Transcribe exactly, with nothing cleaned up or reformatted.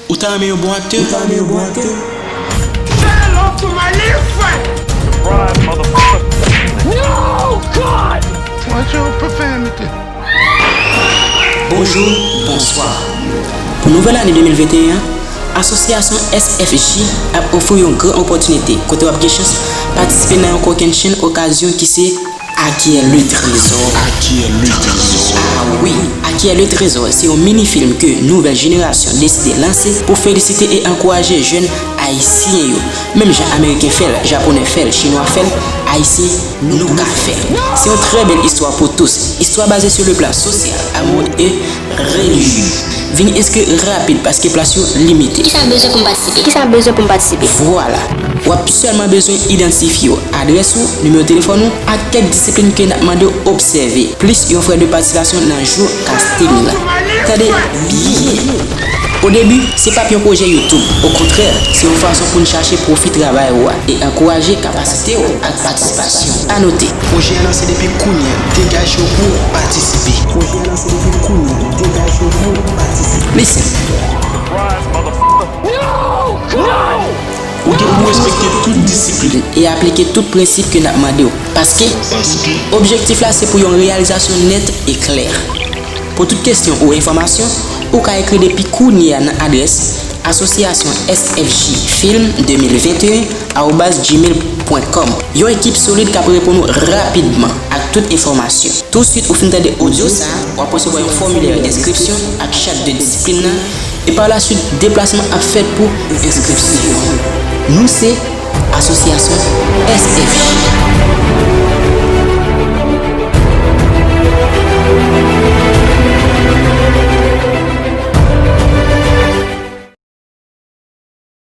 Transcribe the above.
Ou ta renmen yon bon aktè? Ou ta renmen yon bon aktè? Say hello to my little friend. Surprise, motherfucker. No, God! Mwen se yon pèfèmite. Bonjou, bonswa. Pou nouvèl ane de mil venteyen an, asosyasyon S F J ap ofri w yon gran opòtinite kote w ap gen chans patisipe nan yon kokennchenn okazyon ki se Acquiert le Trésor. Acquiert le Trésor. Ah wi, Acquiert le Trésor se yon mini fim ke nouvèl jenerasyon deside lanse pou felisite e ankouraje jèn ayisyen yo. Menm jan Ameriken fè l, Japonè fè l, Chinwa fè l, Ayisyen, nou ka fè l. Se yon trè bèl istwa pou tous. Istwa baze sou le plan sosyal, amoureux e relijye. Vin enskri rapid paske plas yo limite. Kisa m bezwen pou m patisipe? Kisa m bezwen pou m patisipe? Vwala. W ap sèlman bezwen idantifye w, adrès ou, nimewo telefòn ou, ak kèk disiplin ke n ap mande w obsève, plis yon frè de patisipasyon nan jou casting lan. Tande byen! O debi, se p ap yon pwojè YouTube. Okontrè, se yon fason pou n chache pwofi travay ou a e ankouraje kapasite w ak patisipasyon. Anote, pwojè a lanse depi kounye a. Degaje w pou w patisipe. Pwojè a lanse depi kounye a. Degaje w pou w patisipe. Listen. Surprise, motherfucker. Ou gen pou respekte tout disiplin e aplike tout prensip ke n ap mande w. Paske, objektif la se pou yon reyalizasyon nèt e klè. Pou tout kesyon ou enfòmasyon, ou ka ekri depi kounye a nan adrès asosyasyon S F J film de mil venteyen arobaz gmail pwen kòm. Yon ekip solid k ap reponn ou rapidman ak tout enfòmasyon. Touswit ou fin tande odyo sa a, w ap resevwa yon fòmilè enskripsyon ak chat de disiplin nan, e pa la swit deplasman ap fèt pou enskripsyon. Nou se Asosyasyon S F J.